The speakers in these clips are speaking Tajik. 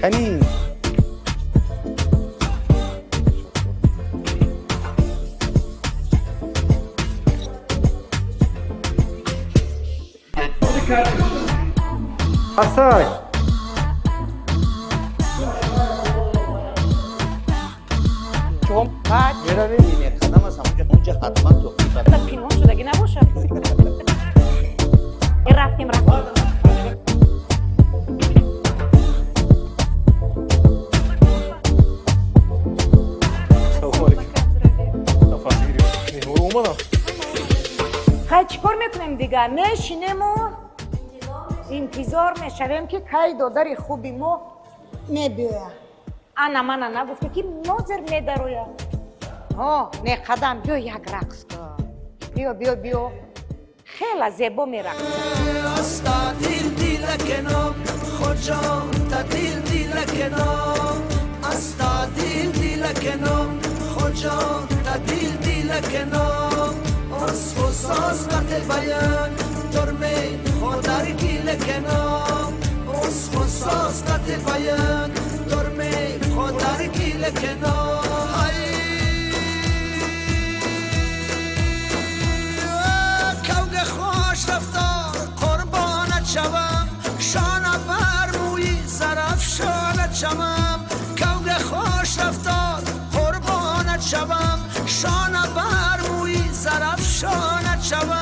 Кани. Асай. Баъд Меравем. Қадам аз ҳамонҷа онҷа ҳатман тоқӣ. Пинҳон шудагӣ набошад. Рафтем, рафтем. Салому алейкум. Нафас гирифт. Меҳмон омадам. Хай, чӣ кор мекунем дигар? Мешинему интизор мешавем, ки кай додари хуби мо мебиёяд. Ана мана нагуфта, ки нозир медарояд. Ҳо, не, қадам, биё, як рақс кун. Биё, биё, биё, хела зебо мерақсад. Asta dil dilekenom Хоҷон та дил дилекеном, Аста дил дилекеном, Хоҷон та дил дилекеном, Осфо соз қате баян Дорме ходар гилекеном, Осфо соз қате баян Дорме ходар гилекеном. Ай, کوگ خوش رفتار، قربانت شوم، شانه بر موی زرفشانت شوم. کوگ خوش رفتار، قربانت شوم، شانه بر موی زرفشانت شوم.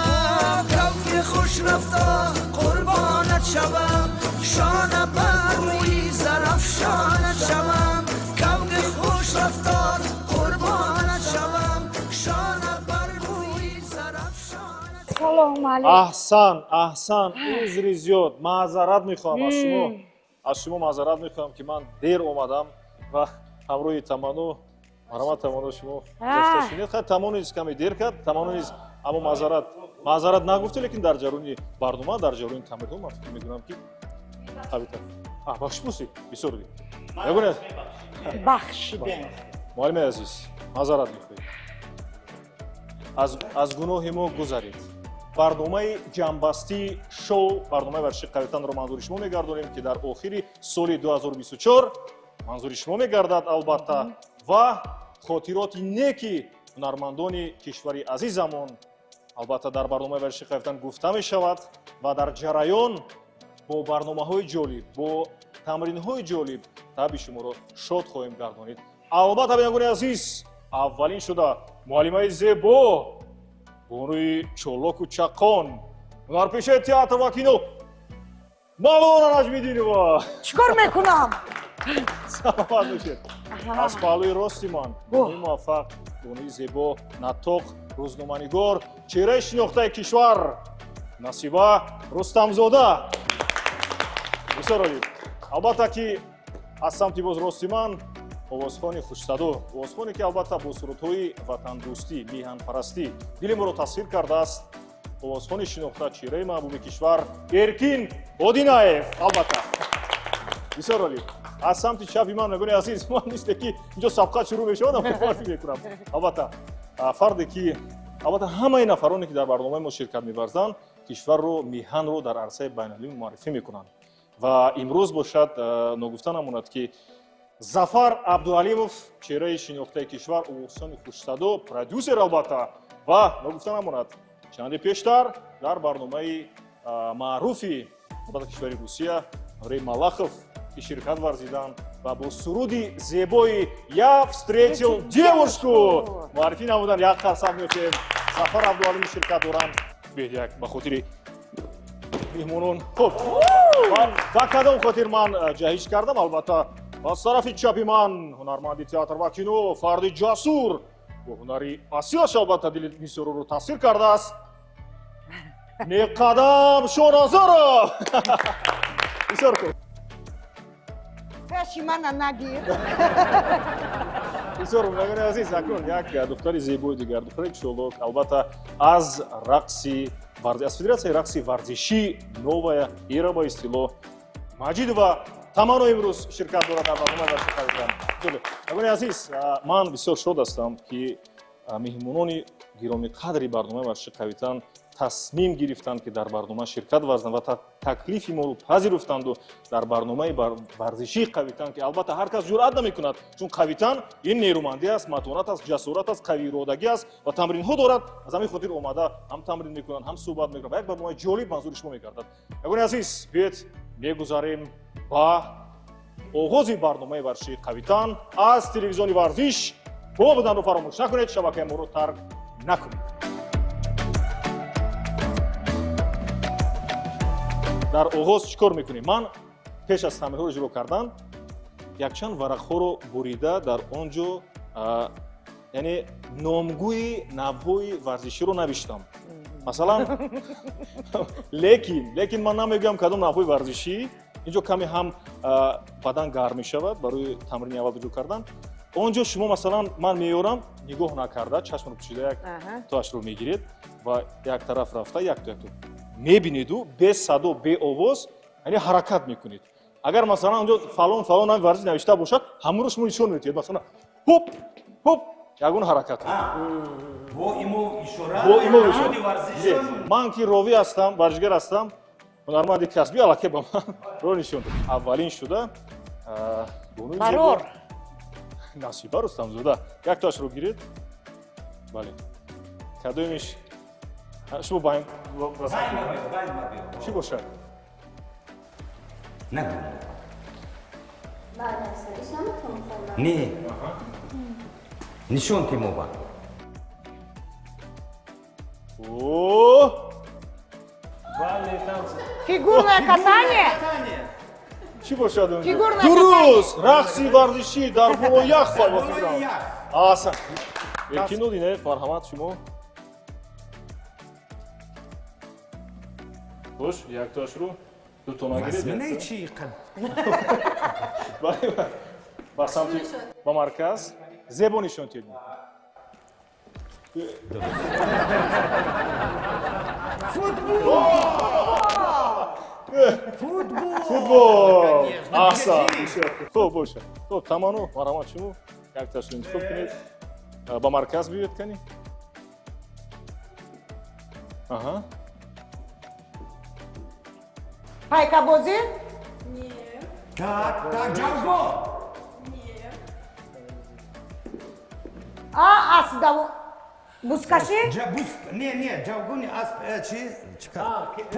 کوگ خوش رفتار، قربانت شوم، شانه بر موی زرفشانت شوم. کوگ خوش رفتار، قربانت شوم، شانه بر موی زرفشانت Салому алейкум. Аҳсан, аҳсан. Узри зиёд, маъзарат мехоҳам аз шумо, аз шумо маъзарат мехоҳам, ки ман дер омадам ва ҳамроҳи Таманно. Марҳамат, Таманно, шумо гузашта шинед. Хай, Таманно низ каме дер кард, Таманно низ, аммо маъзарат нагуфте, лекин дар ҷараёни барнома, дар ҷараёни тамринҳо, ман фикр мекунам, ки қавитар бахшиш пурсид. Бисёр дид ягоне. Бахшидем. Муаллими азиз, маъзарат мехоҳем, аз гуноҳи мо гузаред. Барномаи ҷамъбастии шоу, барномаи варзиши қавитанро манзури шумо мегардонем, ки дар охири соли 2024 манзури шумо мегардад, албатта, ва хотироти неки ҳунармандони кишвари азизамон, албатта, дар барномаи варзиши қавитан гуфта мешавад ва дар ҷараён бо барномаҳои ҷолиб, бо тамринҳои ҷолиб табъи шуморо шод хоҳем гардонид, албатта. Бинандагони азиз, аввалин шуда муаллимаи зебо, бонуи чолоку чаққон, ҳунарпешаи театр ва кино Мавлона Наҷмиддинова. Чӣ кор мекунам? Саломат бошед. Аз паҳлӯи рости ман бонуи муваффақ, бонуи зебо, наттоқ, рӯзноманигор, чеҳраи шинохтаи кишвар Насиба Рустамзода. Бисёр олӣ. Албатта ки аз самти боз рости ман овозхони хушсадо, овозхоне ки, албатта, бо сурудҳои ватандӯстӣ, меҳанпарастӣ дили моро тасхир кардааст, овозхони шинохта, чеҳраи маҳбуби кишвар Эркин Одинаев, албатта. Бисёр олӣ. Аз самти чапи ман, мегӯни азиз, ман мисле ки инҷо сабқат шурӯъ мешавад, муаррифӣ мекунам, албатта, фарде ки, албатта, ҳамаи нафароне ки дар барномаи мо ширкат меварзанд, кишварро, меҳанро дар арсаи байналмилалӣ муаррифӣ мекунанд. Ва имрӯз бошад, ногуфта намонад, ки Зафар Абдуалимов, чеҳраи шинохтаи кишвар, овозхони хушсадо, продюсер, албатта. Ва ногуфта намонад, чанде пештар дар барномаи маъруфи, албатта, кишвари Русия, Андрей Малахов, ки ширкат варзиданд ва бо суруди зебои «Я встретил девушку» муаррифӣ намуданд. Як қарсак мекунем. Зафар Абдуалимов ширкат доранд. Биёед, як ба хотири меҳмонон. Хуб, ба кадом хотир ман ҷаҳиш кардам? Албатта, аз тарафи чапи ман ҳунарманди театр ва кино, фарди ҷасур, бо ҳунари асилаш, албатта, дили бисёроро тасхир кардааст, Неқадам Шоназаров. Бисёр хуб. Пеши мана нагир. Бисёр, бинандагони азиз, акнун як духтари зебои дигар, духтари чолок, албатта, аз рақси аз федератсияи рақси варзишӣ «Новая эра», ба истилоҳ, Маҷидова Тамано имрӯз ширкат дорад дар барномаи варзиши. Бинандагони азиз, ман бисёр шод ҳастам, ки Меҳмонони гиромиқадри барномаи варзиши «Қавитан» тасмим гирифтанд, ки дар барнома ширкат варзанд ва таклифи моро пазируфтанду дар барномаи варзишии «Қавитан», ки албатта ҳар кас ҷуръат намекунад, чун «Қавитан» ин нерӯмандӣ аст, матонат аст, ҷасорат аст, қавииродагӣ аст ва тамринҳо дорад. Аз ҳамин хотир омада ҳам тамрин мекунанд, ҳам суҳбат мекунанд ва як барномаи ҷолиб манзури шумо мегардад. Ягони азиз, биёед, мегузарем ба оғози барномаи варзишии «Қавитан» аз телевизиони «Варзиш». Бо мо буданро фаромӯш накунед, шабакаи моро тарк накунед. Дар оғоз чӣ кор мекунем? Ман пеш аз тамринҳоро иҷро кардан якчанд варақҳоро бурида, дар он ҷо, яъне, номгӯи навъҳои варзиширо навиштам, масалан. Лекин ман намегӯям, кадом навъҳои варзишӣ. Инҷо каме ҳам бадан гарм мешавад барои тамрини аввал иҷро кардан. Он ҷо шумо, масалан, ман меёрам, нигоҳ накарда, чашмро пӯшида, як тоашро мегиред ва як тараф рафта, якто якто мебинеду, бе садо, бе овоз, яъне, ҳаракат мекунед. Агар, масалан, онҷо фалон фалон нави варзиш навишта бошад, ҳамонро шумо нишон медиҳед, масалан, ҳуп, ҳуп, ягон ҳаракат. Бо имо ишора. Бо имо ишора. Ман ки ровӣ ҳастам, варзишгар ҳастам, ҳунарманди касбӣ, аллакай ба ман ро нишон дод. Аввалин шуда бонуи Барор. Насиба Рустамзода, яктоашро гиред. Бале, кадомиш шумо ба чӣ бошад? Нагӯ. Не, нишон ки мо ба О! Фигурное катание? Чӣ бошад онҷо? Фигурное. Дуруст, рақси варзишӣ дар болои ях, ба фикрам. Асан, эркин додӣ, марҳамат, шумо. Хуш, яктоашро дутона гиред. Вазминаи чӣ қад? Бале, ба самти, ба марказ, зебо нишон тиҳед. Футбол! Футбол! Футбол! Конечно. Аҳсан, бисёр хуб бошад. Хуб, Тамано, марҳамат, шумо яктоашро интихоб кунед. Ба марказ биёед, кани. Аҳа. Пайкабозӣ? Так, так, ҷавгон. А, асбдаво, бузкашӣ? Буз, не, не, ҷавгони асп, чи чикар?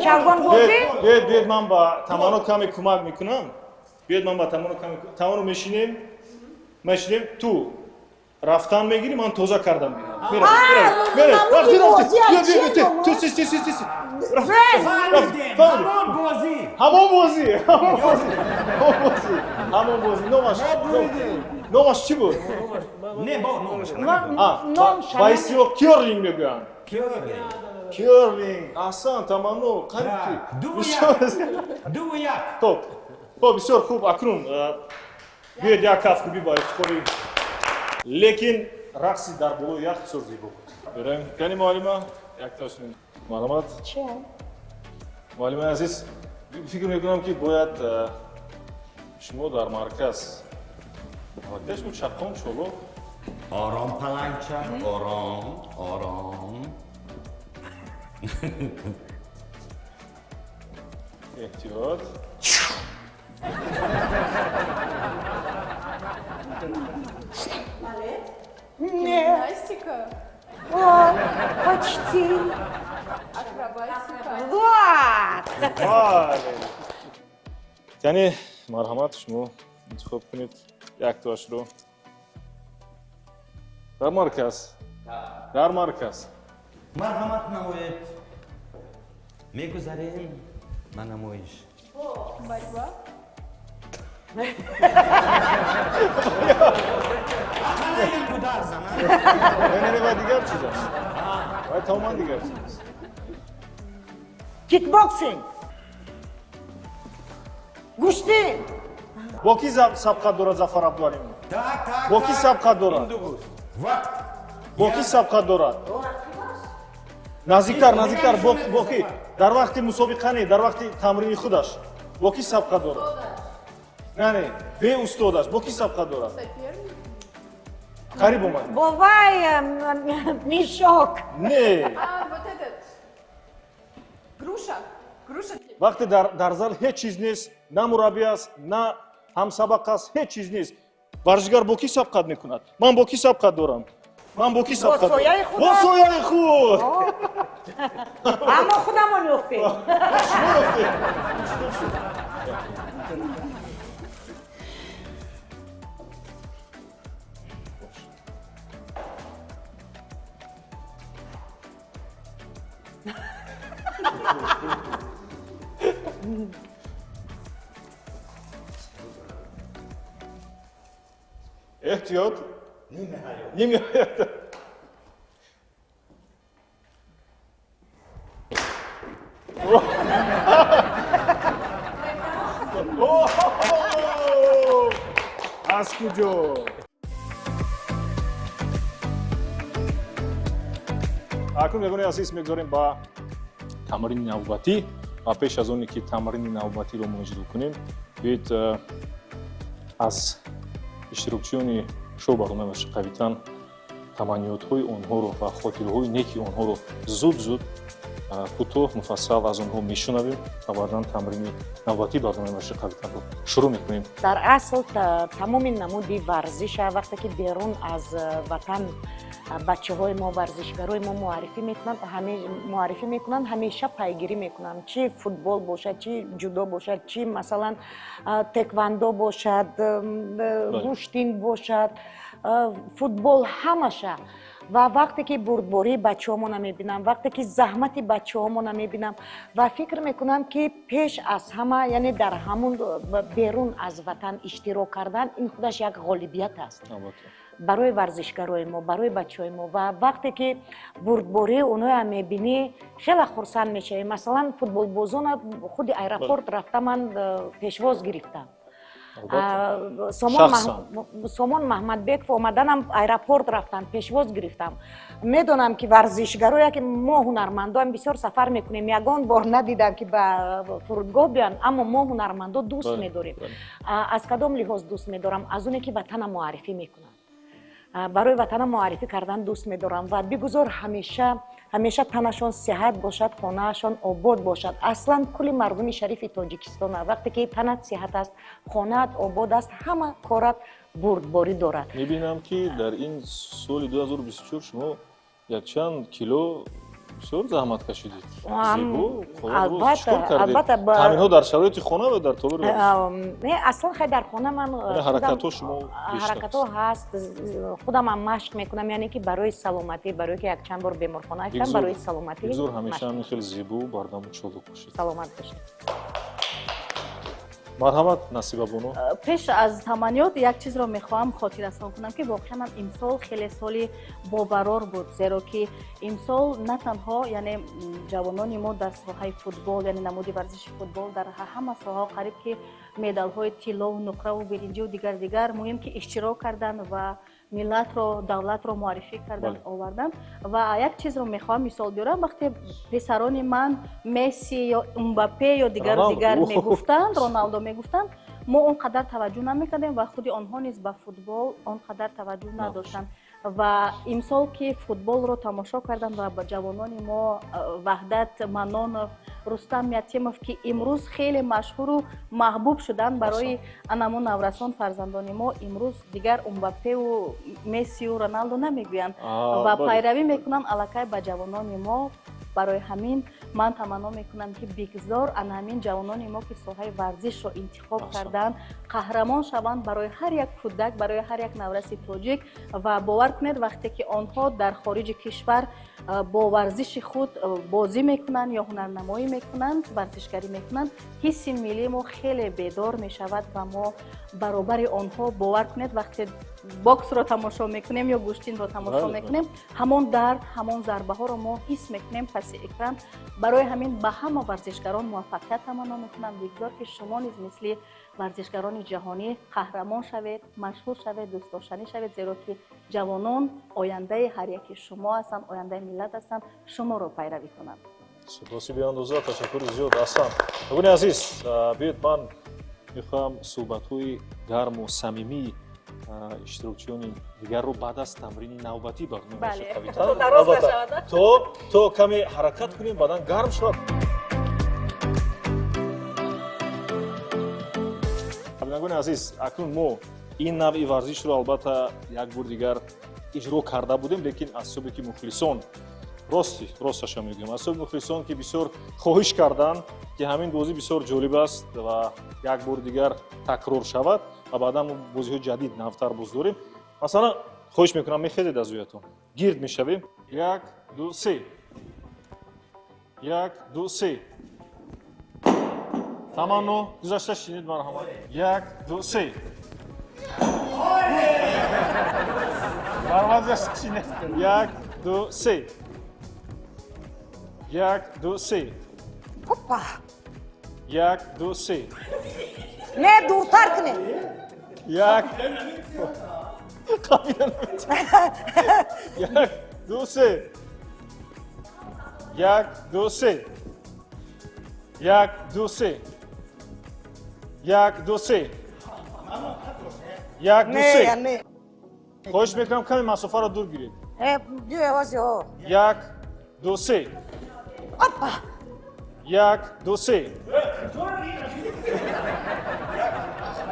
Чавгонбозӣ? Биёед, биёед, ман ба Тамано каме кӯмак мекунам. Биёед, ман ба Тамано каме. Тамано, мешинем, мешинем, ту рафтан мегирӣ, ман тоза кардам мегирам. Меравед, рафти, рафти, биё, биё, биё, ту сис, сис, сис, сис. Фаҳмидем, ҳамон бозӣ. Ҳамон бозӣ, ҳамон бозӣ, ҳамон бозӣ, ҳамон бозӣ. Номаш, номаш чӣ буд? Не, бо номаш. Ба истилоҳ кёрлинг мегӯянд. Кёрлинг. Аҳсан, Таманно, қариб ки. 2-1. Хуб, хуб, бисёр хуб. Акнун биёед, як кафкӯбӣ ба ифтихори. Лекин рақси дар болои ях бисёр зебо буд. Берем, кани, муаллима, якташон, марҳамат. Муаллимаи азиз, фикр мекунам, ки бояд шумо дар марказ. Аллакай шумо чаққон, чолок. Ором, паланча, ором, ором. Эҳтиёт. Балет? Нет. Гимнастика? О, почти. Акробатика? Вот. Бале, яъне, марҳамат, шумо интихоб кунед яктоашро дар марказ, дар марказ. Марҳамат намоед, мегузарем ба намоиш. Борьба? Як удар зана. Не, не, не, ва дигар чиз аст, вай тамоман дигар чиз аст. Кикбоксинг. Гӯштӣ. Бо ки сабқат дорад Зафар Абдуалимов? Так, так. Бо ки сабқат дорад? Вақт. Бо ки сабқат дорад? Наздиктар, наздиктар. Бо ки дар вақти мусобиқа, не, дар вақти тамрини худаш бо ки сабқат дорад? Не, не, бе устодаш бо ки сабқат дорад? Соперник? Қариб омад. Бовай мешок. Не. А, вот этот. Груша. Груша. Вақте дар зал ҳеҷ чиз нест, на мураббӣ аст, на ҳамсабақ аст, ҳеҷ чиз нест, варзишгар бо кӣ сабқат мекунад? Ман бо кӣ сабқат дорам? Ман бо кӣ сабқат дорам? Сояи худат. Бо сояи худ. Аммо худамон ёфтем. Шумо ёфтед. Эҳтиёт, ними ҳаёт. Аз куҷо? Акнун, бинандагони азиз, мегузорем ба тамрини навбатӣ ва пеш аз оне ки тамрини навбатиро мо иҷро кунем, биёед аз иштирокчиёни шоу барномаи варзиши қавитан таманниётҳои онҳоро ва хотираҳои неки онҳоро зуд зуд, кӯтоҳ, муфассал аз онҳо мешунавем ва баъдан тамрини навбатии барномаи варзиши қавитанро шурӯъ мекунем. Дар асл тамоми намуди варзиша, вақте ки берун аз ватан бачаҳои мо, варзишгарои мо муаррифӣ мекунанд, муаррифӣ мекунанд, ҳамеша пайгирӣ мекунам, чи футбол бошад, чи ҷудо бошад, чи масалан тэквандо бошад, гӯштин бошад, футбол, ҳамаша. Ва вақте ки бурдбории бачаҳомона мебинам, вақте ки заҳмати бачаҳомона мебинам ва фикр мекунам, ки пеш аз ҳама, яъне дар ҳамун берун аз ватан иштирок кардан, ин худаш як ғолибият аст барои варзишгарои мо, барои бачаҳои мо. Ва вақте ки бурдбории онҳоя мебинӣ, хеле хурсанд мешавӣ. Масалан, футболбозона худи аэропорт рафта ман пешвоз гирифтам. Сомон Маҳмадбеков омаданам, аэропорт рафтам, пешвоз гирифтам. Медонам, ки варзишгарое ки мо, ҳунармандоам, бисёр сафар мекунем, ягон бор надидам, ки ба фурудгоҳ биёянд, аммо мо, ҳунармандо, дӯст медорем. Аз кадом лиҳоз дӯст медорам? Аз оне ки ватана муаррифӣ мекунанд. Барои ватана муаррифӣ кардан дӯст медорам. Ва бигузор ҳамеша, ҳамеша танашон сиҳат бошад, хонаашон обод бошад. Аслан кулли мардуми шарифи Тоҷикистона, вақте ки танат сиҳат аст, хонаат обод аст, ҳама корат бурдборӣ дорад. Мебинам, ки дар ин соли 2024 шумо якчанд кило бисёр заҳмат кашидед. Албатта, албатта. Тамринҳо дар шароити хона ва дар толори? Не, аслан хай дар хона ман ҳаракатҳо шумо? Ҳаракатҳо ҳаст, худамам машқ мекунам, яъне ки барои саломатӣ, барое ки якчанд бор беморхона рафтам, барои саломатӣ. Бигзор ҳамеша ҳамин хел зебу бардаму чолок бошед. Саломат бошед. Марҳамат, Насиба бону. Пеш аз таманниёт як чизро мехоҳам хотиррасон кунам, ки воқеан ҳам имсол хеле соли бобарор буд, зеро ки имсол на танҳо, яъне, ҷавонони мо дар соҳаи футбол, яъне намуди варзиши футбол, дар ҳама соҳаҳо қариб ки медалҳои тиллову нуқраву биринҷиву дигар дигар, муҳим ки иштирок карданд ва миллатро, давлатро муаррифӣ кардан, овардан. Ва як чизро мехоҳам мисол биёрам: вақте писарони ман Месси ё Мбаппе ё дигару дигар мегуфтанд, Роналдо мегуфтанд, мо он қадар таваҷҷӯҳ намекардем ва худи онҳо низ ба футбол он қадар таваҷҷӯҳ надоштанд. Ва имсол ки футболро тамошо кардам ва ба ҷавонони мо Ваҳдат Манонов, Рустам Ятимов, ки имрӯз хеле машҳуру маҳбуб шуданд барои анамун наврасон, фарзандони мо имрӯз дигар Мбаппеу Мессиу Роналдо намегӯянд ва пайравӣ мекунанд аллакай ба ҷавонони мо. Барои ҳамин ман таманно мекунам, ки бигзор ана ҳамин ҷавонони мо, ки соҳаи варзишро интихоб карданд, қаҳрамон шаванд барои ҳар як кӯдак, барои ҳар як навраси тоҷик. Ва бовар кунед, вақте ки онҳо дар хориҷи кишвар бо варзиши худ бозӣ мекунанд ё ҳунарнамоӣ мекунанд, варзишгарӣ мекунанд, ҳисси миллии мо хеле бедор мешавад ва мо баробари онҳо, бовар кунед, вақте боксро тамошо мекунем ё гӯштинро тамошо мекунем, ҳамон дард, ҳамон зарбаҳоро мо ҳис мекунем паси экран. Барои ҳамин ба ҳама варзишгарон муваффақият таманно мекунам. Бигзор ки шумо низ мисли варзишгарони ҷаҳонӣ қаҳрамон шавед, машҳур шавед, дӯстдоштанӣ шавед, зеро ки ҷавонон ояндаи ҳар яки шумо ҳастанд, ояндаи миллат ҳастанд, шуморо пайравӣ кунанд. Сипоси беандоза, ташаккури зиёд, аҳсан. Бинандагони азиз, биёед, ман мехоҳам суҳбатҳои гарму самимии Иштирокчиёни дигарро баъд аз тамрини навбатӣ барнома. Бале. Қавитар. То дароз Албатта, нашавад, а? То каме ҳаракат кунем, баъдан гарм шавад. Бинандагони азиз, акнун мо ин навъи варзишро албатта як бор дигар иҷро карда будем, лекин аз ҳисобе ки мухлисон, рости росташа мегӯям, аз ҳисоби мухлисон, ки бисёр хоҳиш карданд, ки ҳамин бозӣ бисёр ҷолиб аст ва як бори дигар такрор шавад, ва баъдан мо бозиҳои ҷадид, навтар боз дорем. Масалан, хоҳиш мекунам, мехезед, аз ӯятон гирд мешавем. Як, ду, се, як, ду, се. Таманно, гузашта шинед, марҳамат. Як, ду, се. Марҳамат, гузашта шинед. Як, ду, се, як, ду, се. Опа. Як, ду, се. Не, дуртар кунед. Як. Қабида наметавонам. Як, ду, се, як, ду, се, як, ду, се, як, ду, се, як, ду, Не, се. Не. Хоҳиш мекунам, каме масофаро дур гиред. Биё, ози, о. Як, ду, се. Опа. Як, ду, се.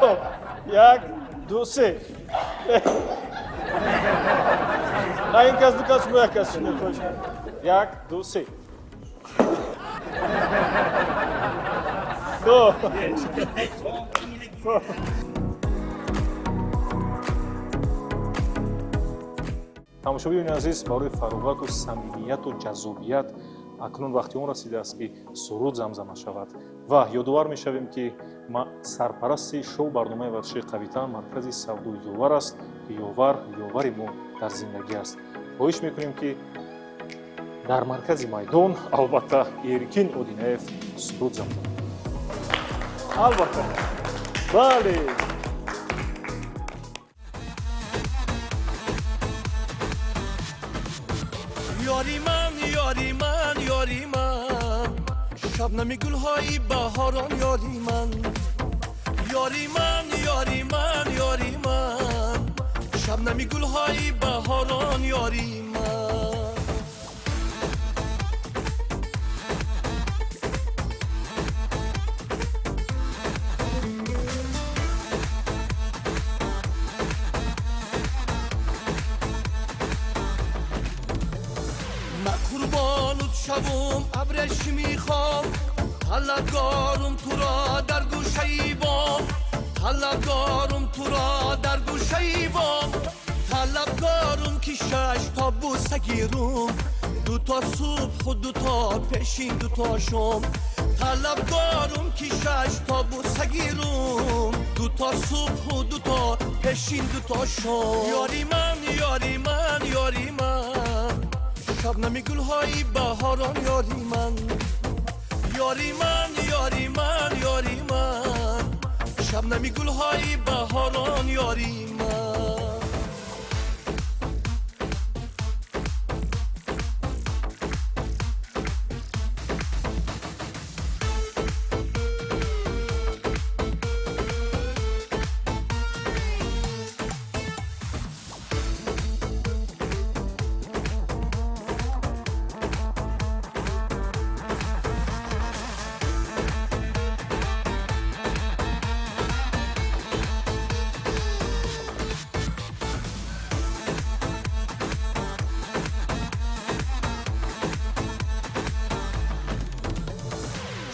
Хоб, як, ду, се. На ин кас, ду кас, шумо як кас шинед, хоҳиш мекунам. Як, ду, се. Хоб. Хоб. Тамошобинони азиз, барои фароғату самимияту ҷаззобият акнун вақти он расидааст, ки суруд замзама шавад, ва ёдовар мешавем, ки сарпарасти шоу барномаи варзишии «Қавитан» маркази савдои «Ёвар» аст, ки ёвар ёвари мо дар зиндагӣ аст. Хоҳиш мекунем, ки дар маркази майдон албатта Эркин Одинаев суруд замзама. Албатта, бале. Ёри ман, ёри ман, ёри ман, шабнами гулҳои баҳорон, ёри ман, ёри ман, ёри ман, ёри ман, шабнами гулҳои баҳорон, ёри ман. Ман қурбонут шавум, абрешими хом, талабгорум туро дар гӯшаи бом, талабгорум туро дар гӯшаи бом, талабгорум ки шаш то бӯса гирум, ду то субҳу ду то пешин, ду то шом, талабгорум ки шаш то бӯса гирум, ду то субҳу ду то пешин, ду то шом. Ёри ман, ёри ман, ёри ман, шабнами гулҳои баҳорон, ёри ман, ёри ман, ёри ман, ёри ман, шабнами гулҳои баҳорон, ёри ман.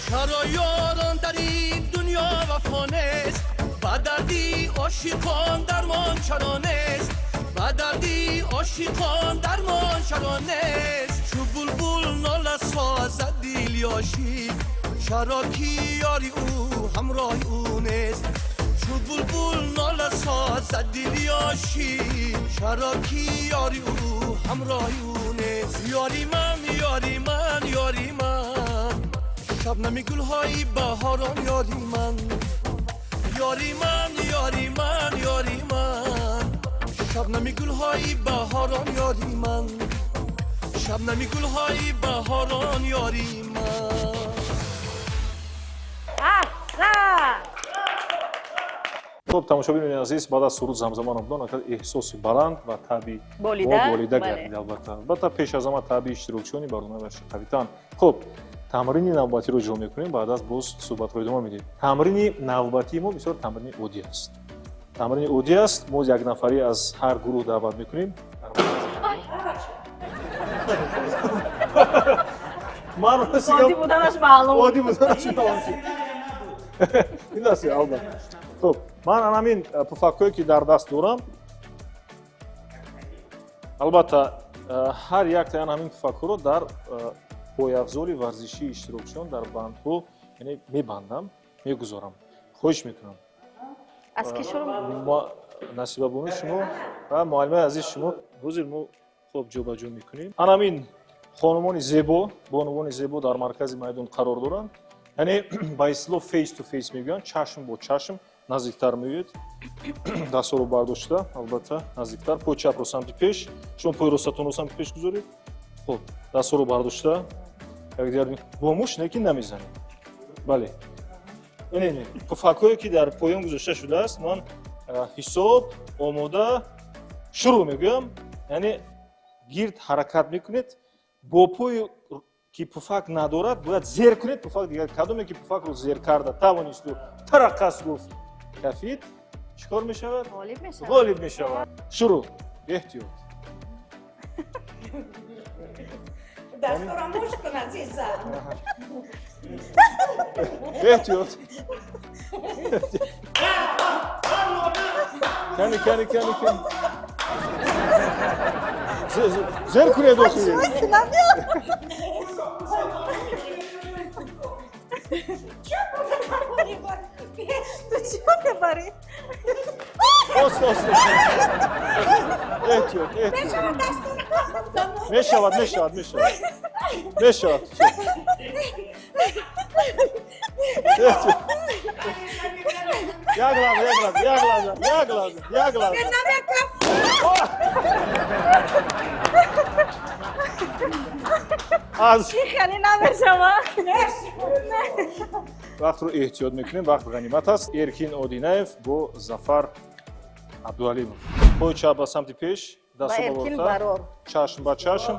Чаро ёрон дар ин дунё вафо нест? Ба дарди ошиқон дармон чаро нест? Ба дарди ошиқон дармон чаро нест? Чу булбул нола созад дили ошиқ, чаро ки ёри ӯ ҳамроҳи ӯ нест? Чу булбул нола созад дили ошиқ, чаро ки ёри ӯ ҳамроҳи ӯ нест? Ёри ман, ёри ман, ёри ман, шабнами гулҳои баҳорон, ёри ман, ёри ман, ёри ман, ёри ман, шабнами гулҳои баҳорон, ёри ман, шабнами гулҳои баҳорон, ёри ман. Аҳсан. Хуб, тамошобинони азиз, баъд аз суруд замзама намудан, акад эҳсоси баланд ва таби Болида, болида бале. гардид, албатта. Албатта, пеш аз ҳама таби иштирокчиёни барномаи варзиши қавитан. Хуб, тамрини навбатиро иҷро мекунем, баъд аз боз суҳбатро идома медиҳем. Тамрини навбатии мо бисёр тамрини оддӣ аст. Тамрини оддӣ аст, мо як нафарӣ аз ҳар гурӯҳ даъват мекунем. Ман рости Оддӣ буданаш маълум. Оддӣ буданаш маълум. Ин аст, албатта. Хуб, ман ҳамин пуфакҳое ки дар даст дорам, албатта, ҳар яктаи ҳамин пуфакҳоро дар пойафзоли варзишии иштирокчиён дар бандҳо, яъне мебандам, мегузорам. Хоҳиш мекунам. Аз ки шурӯъ? Насибабону, шумо ва муаллимаи азиз, шумо. Ҳозир мо, хуб, ҷобаҷо мекунем. Ҳамин хонумони зебо, бонувони зебо дар маркази майдон қарор доранд, яъне ба истилоҳ face to face мегӯянд, чашм бо чашм. Наздиктар меоед, дастҳоро бардошта, албатта, наздиктар, пои чапро самти пеш, шумо пои ростатонро самти пеш гузоред. Хуб, дастҳоро бардошта, якдигар бо мушт неки намезанед. Бале, не, не, пуфакҳое ки дар поён гузошта шудааст, ман ҳисоб, омода, шурӯъ мегӯям, яъне гирд ҳаракат мекунед. Бо пою ки пуфак надорад, бояд зер кунед пуфак. Дигар кадоме ки пуфакро зер карда тавонисту тараққас гуфт, кафид, чӣ кор мешавад? Ғолиб мешавад. Ғолиб мешавад. Шурӯъ, эҳтиёт. Дастора мушт кун, азизам. Эҳтиёт. Кани, кани, кани, кани. Зер кунед охир. Ту чико мебарӣ? Ост, ост, эҳтиёт, эҳтиёт. Мешавад, мешавад, мешавад, мешавад. Эҳтиёт. Як лаҳза, як лаҳза, як лаҳза, як лаҳза, як лаҳза. Аз Хеле намешавад. Вақтро эҳтиёт мекунем, вақт ғанимат аст. Эркин Одинаев бо Зафар Абдуалимов. Пои чап ба самти пеш, дастро Ба Эркин болотар, барор. Чашм ба чашм,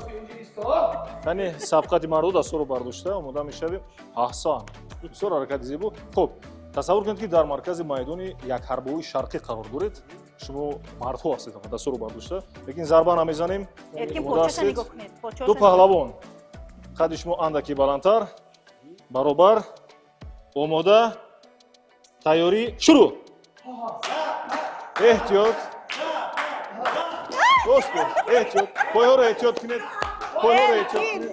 яъне сабқати мардо. Дастҳоро бардошта омода мешавем. Аҳсан, бисёр ҳаракати зебо. Хуб, тасаввур кунед, ки дар маркази майдони якҳарбовии шарқӣ қарор доред. Шумо мардҳо ҳастед, дастҳоро бардошта, лекин зарба намезанем. Эркин, Омода почаша ҳастед? нигоҳ кунед. Почаша. Ду паҳлавон, қадди шумо андаки баландтар, баробар, омода, тайёрӣ, шурӯъ. Эҳтиёт. Рост, эҳтиёт, пойҳоро эҳтиёт кунед, пойҳоро эҳтиёт кунед.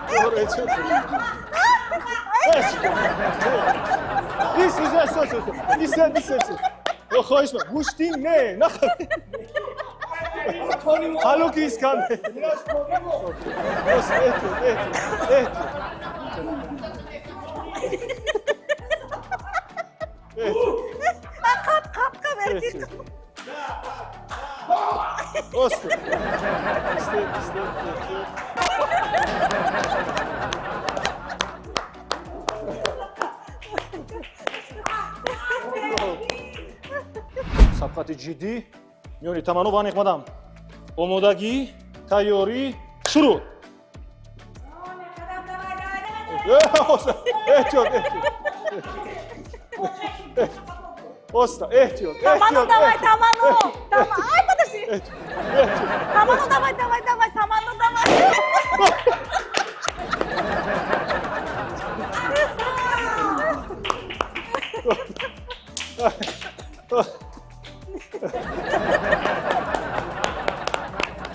Пойҳоро эҳтиёт кунед. Ис, ис, ис, ис, ис, ис, ис. Хоҳиш мекунам, гӯштин не, нах. Ҳало ки исканде. Рост, эҳтиёт, эҳтиёт, эҳтиёт. Эҳтиёт. Қап, қап, қап, Эркин. Рост. Истед, истед, эҳтиёт. Сабқати ҷиддӣ миёни Таманно ва Неъмадам. Омодагӣ, тайёрӣ, шурӯъ. Эҳтиёт, эҳтиёт. Оста, эҳтиёт. Таманно, эҳтиёт. давай, Таманно. Ай, подожди. Эҳтиёт. Таманно, давай, давай, давай, Таманно, давай.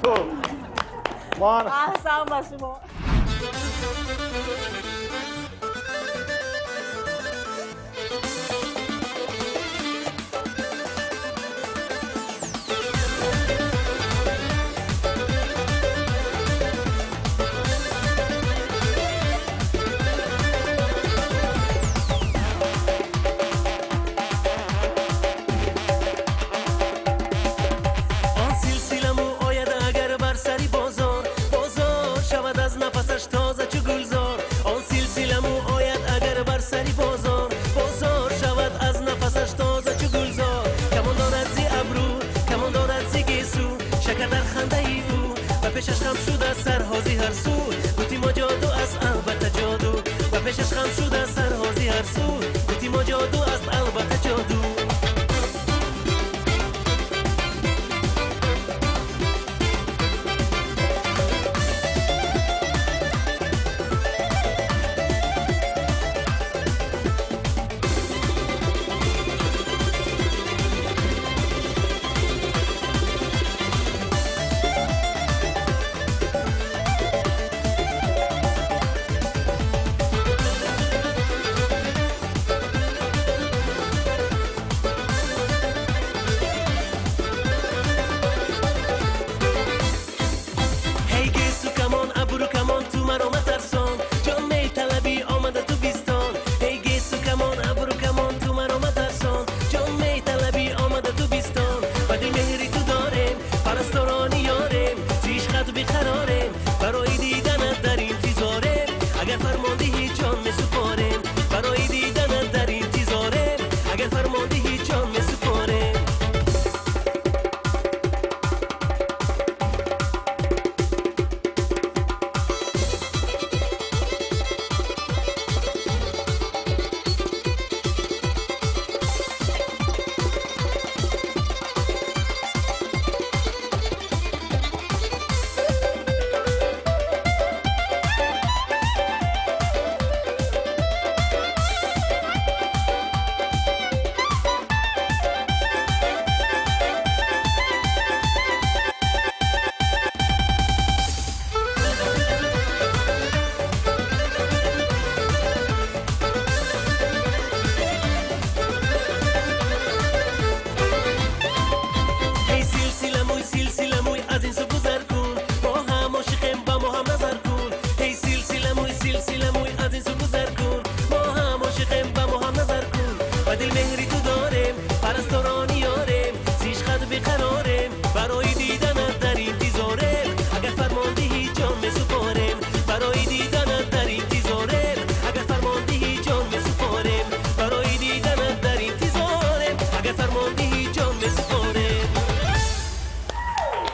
Хуб, ман Аҳсан ба шумо. Он силсила мӯ ояд агар бар сари бозор, бозор шавад аз нафасаш тоза чу гулзор. Пешаш хам шуда сарҳози ҳар су, гути мо ҷоду аст, албатта ҷоду. Ба пешаш хам шуда сарҳози ҳар су, гути мо ҷоду аст, албатта ҷоду.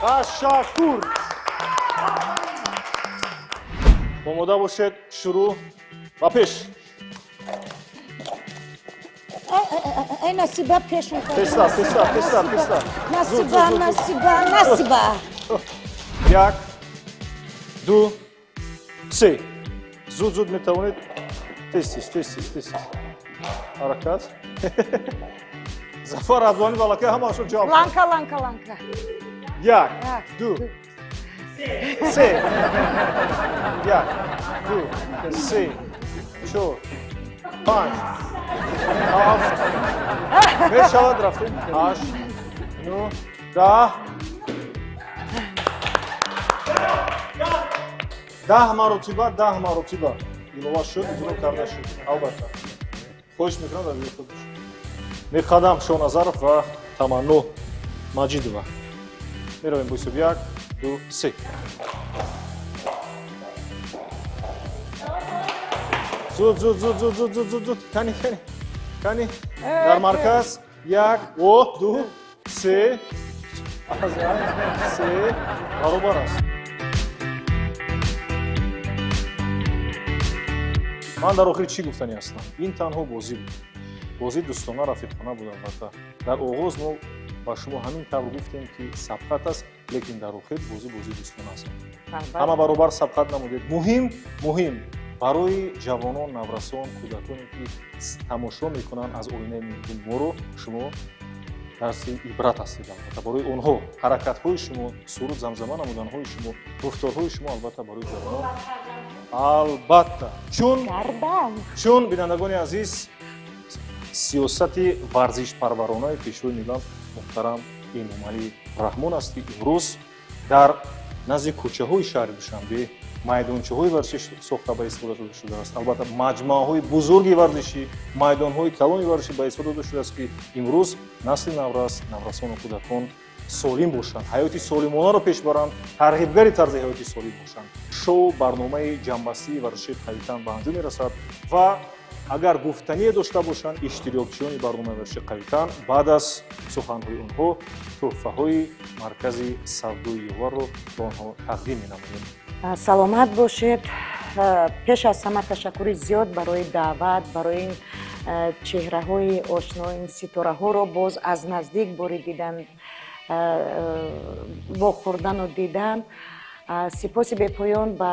Ташаккур. Омода бошед, шурӯъ ва пеш. Эй, Насиба, пеш. Тезтар, тезтар, тезтар, тезтар. Насиба, Насиба, Насиба. Як, ду, се. Зуд, зуд метавонед. Тез, тез, тез, тез, тез. Ҳаракат. Зафар Абдуғанӣ балакай ҳамаашро ҷавоб. Ланка, ланка, ланка. Як, ду, се. Як, ду, се, чор, панҷ, ҳафт. Мешавад, рафтем. Ҳашт, нӯҳ, 10. 10 маротиба, 10 маротиба илова шуд, иҷро карда шуд. Албатта. Хоҳиш мекунам дар ҷои худ бошед. Мирқадам Шоназаров ва Таманно Маҷидова. Меравем бо ҳисоби 1, 2, 3. Зуд, зуд, зуд, зуд, зуд, зуд, зуд, зуд. Кани, кани, кани. Дар марказ 1, 2, 3, аз 1, 3 баробар аст. Ман дар охир чӣ гуфтанӣ ҳастам? Ин танҳо бозӣ буд. Бозии дӯстона, рафиқона буд албатта. Дар оғоз мо ба шумо ҳамин тавр гуфтем, ки сабқат аст, лекин дар охир бозӣ бозии дӯстона аст. Ҳама баробар сабқат намудед. Муҳим, муҳим барои ҷавонон, наврасон, кӯдаконе ки тамошо мекунанд аз оинаи моро, шумо дарси ибрат ҳастед албатта. Барои онҳо ҳаракатҳои шумо, суруд замзама намуданҳои шумо, гуфторҳои шумо албатта барои ҷавонон албатта. Чун бинандагони азиз, сиёсати варзишпарваронаи Пешвои миллат муҳтарам Эмомалӣ Раҳмон аст, ки имрӯз дар назди кӯчаҳои шаҳри Душанбе майдончаҳои варзишӣ сохта ба истифода дода шудааст. Албатта маҷмӯаҳои бузурги варзишӣ, майдонҳои калони варзишӣ ба истифода дода шудааст, ки имрӯз насли наврас, наврасону кӯдакон солим бошанд, ҳаёти солимонаро пеш баранд, тарғибгари тарзи ҳаёти солим бошанд. Шоу барномаи ҷамъбастии варзиши қавитан ба анҷом мерасад ва Агар гуфтание дошта бошанд иштирокчиёни барномаи варзиши қавитан, баъд аз суханҳои онҳо тӯҳфаҳои маркази савдои Ёварро ба онҳо тақдим менамоем. Саломат бошед. Пеш аз ҳама ташаккури зиёд барои даъват, барои ин чеҳраҳои ошно, ин ситораҳоро боз аз наздик бори дидан, вохӯрдану дидан. Сипоси бепоён ба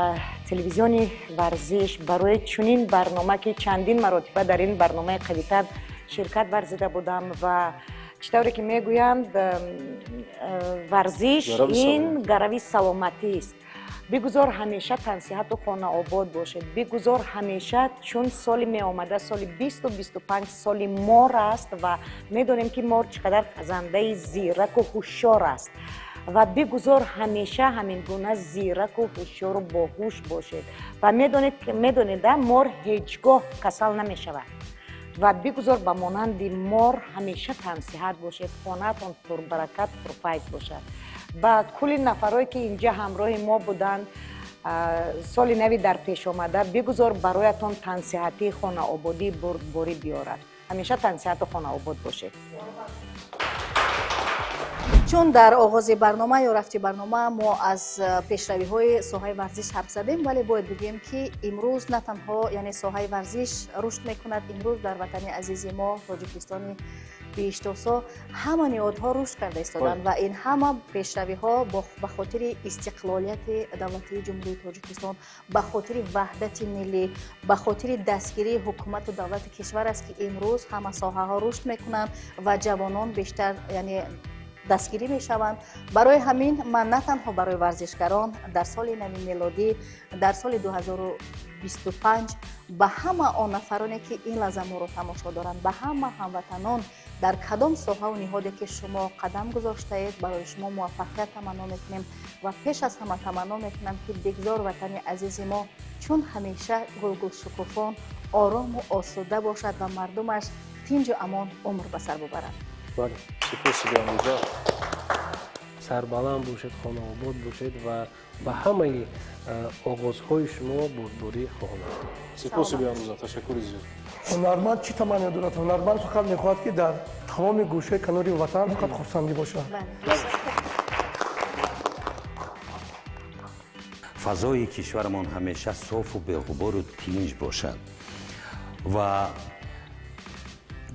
телевизиони Варзиш барои чунин барнома, ки чандин маротиба дар ин барномаи қавитан ширкат варзида будам. Ва чӣ тавре ки мегӯянд, варзиш ин гарави саломатист. Бигузор ҳамеша тансиҳату хонаобод бошед. Бигузор ҳамеша, чун соли меомада, соли 2025, соли мор аст ва медонем, ки мор чӣ қадар хазандаи зираку ҳушёр аст, ва бигузор ҳамеша ҳамин гуна зираку ҳушёру боҳуш бошед. Ва медонед, мор ҳеҷ гоҳ касал намешавад, ва бигузор ба монанди мор ҳамеша тансиҳат бошед, хонаатон пурбаракат, пурфайз бошад. Ба кулли нафарое, ки инҷа ҳамроҳи мо буданд, соли нави дар пешомада бигузор бароятон тансиҳатӣ, хонаободӣ, бурдборӣ биёрад. Ҳамеша тансиҳату хонаобод бошед. Чун дар оғози барнома ё рафти барнома мо аз пешравиҳои соҳаи варзиш ҳарф задем, вале бояд бигӯем, ки имрӯз на танҳо, яъне, соҳаи варзиш рушд мекунад. Имрӯз дар ватани азизи мо, Тоҷикистони биҳиштосо, ҳама ниҳодҳо рушд карда истоданд ва ин ҳама пешравиҳо ба хотири истиқлолияти давлатии Ҷумҳурии Тоҷикистон, ба хотири ваҳдати миллӣ, ба хотири дастгирии ҳукумату давлати кишвар аст, ки имрӯз ҳама соҳаҳо рушд мекунанд ва ҷавонон бештар, яъне, дастгирӣ мешаванд. Барои ҳамин ман на танҳо барои варзишгарон дар соли нави мелодӣ, дар соли 2025, ба ҳама он нафароне, ки ин лаҳза моро тамошо доранд, ба ҳама ҳамватанон, дар кадом соҳаву ниҳоде ки шумо қадам гузоштаед, барои шумо муваффақият таманно мекунем ва пеш аз ҳама таманно мекунам, ки бигзор ватани азизи мо чун ҳамеша гулгулшукуфон, орому осуда бошад ва мардумаш тинҷу амон умр ба сар бубаранд. Бале, сипоси беандоза. Сарбаланд бошед, хонаобод бошед ва ба ҳамаи оғозҳои шумо бурдборӣ хоҳам. Сипоси беандоза, ташаккури зиёд. Ҳунарманд чӣ таманно дорад? Ҳунарманд фақат мехоҳад, ки дар тамоми гӯшаи канори ватан фақат хурсандӣ бошад. Фазои кишварамон ҳамеша софу беғубору тинҷ бошад ва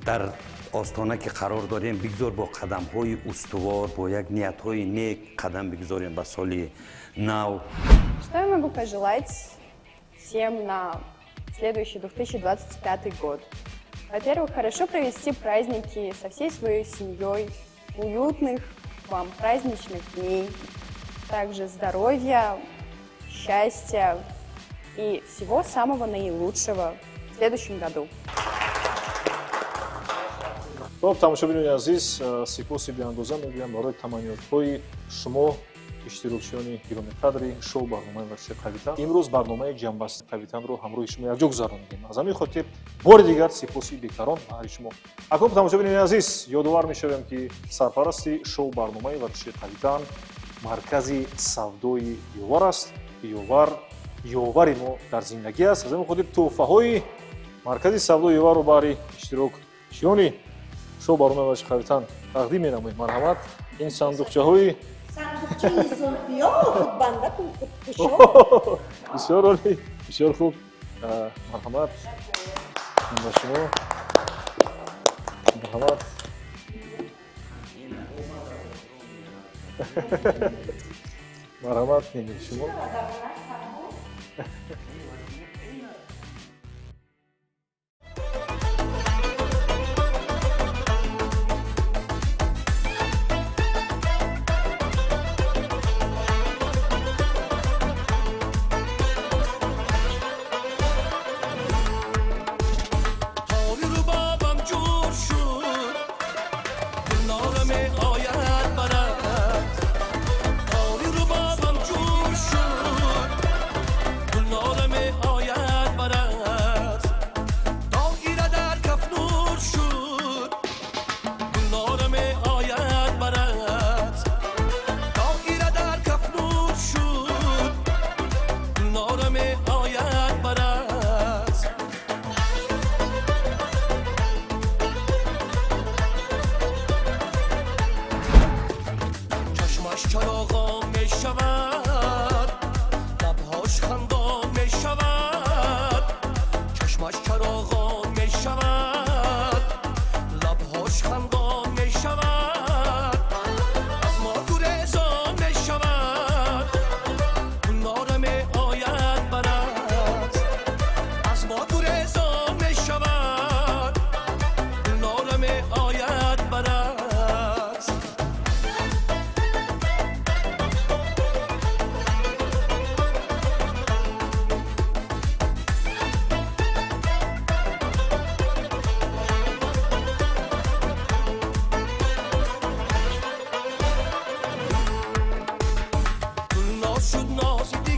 дар остона ки қарор дорем, бигзор бо қадамҳои устувор, бо як ниятҳои нек қадам бигзорем ба соли нав. Что я могу пожелать всем на следующий 2025 год? Во-первых, хорошо провести праздники со всей своей семьей, уютных вам праздничных дней, также здоровья, счастья и всего самого наилучшего в следующем году. Хоб, тамошобинони азиз, сипоси беандоза мегӯям барои таманниётҳои шумо, иштирокчиёни гиромиқадри шоу барномаи варзиши қавитан. Имрӯз барномаи ҷамъбасти қавитанро ҳамроҳи шумо якҷо гузаронидем. Аз ҳамин хотир бори дигар сипоси бекарон ба ҳари шумо. Акнун, тамошобинони азиз, ёдовар мешавем, ки сарпарасти шоу барномаи варзиши қавитан маркази савдои Ёвар аст. Ёвар ёвари мо дар зиндагӣ аст. Аз ҳамин хотир тӯҳфаҳои маркази савдои Ёварро баҳри иштирокчиёни шоу барномаи варзиши қавитан тақдим менамоем. Марҳамат, ин сандуқчаҳои Сандуқчаи зулфиё, худбандаку худкушо. Бисёр олӣ, бисёр хуб. Марҳамат, ин ба шумо. Марҳамат, марҳамат, ин шумо. Тори рубобам ҷур шуд, гулнора меояд барад. Тори рубобам ҷур шуд, гулнора меояд. Боз шуд нози.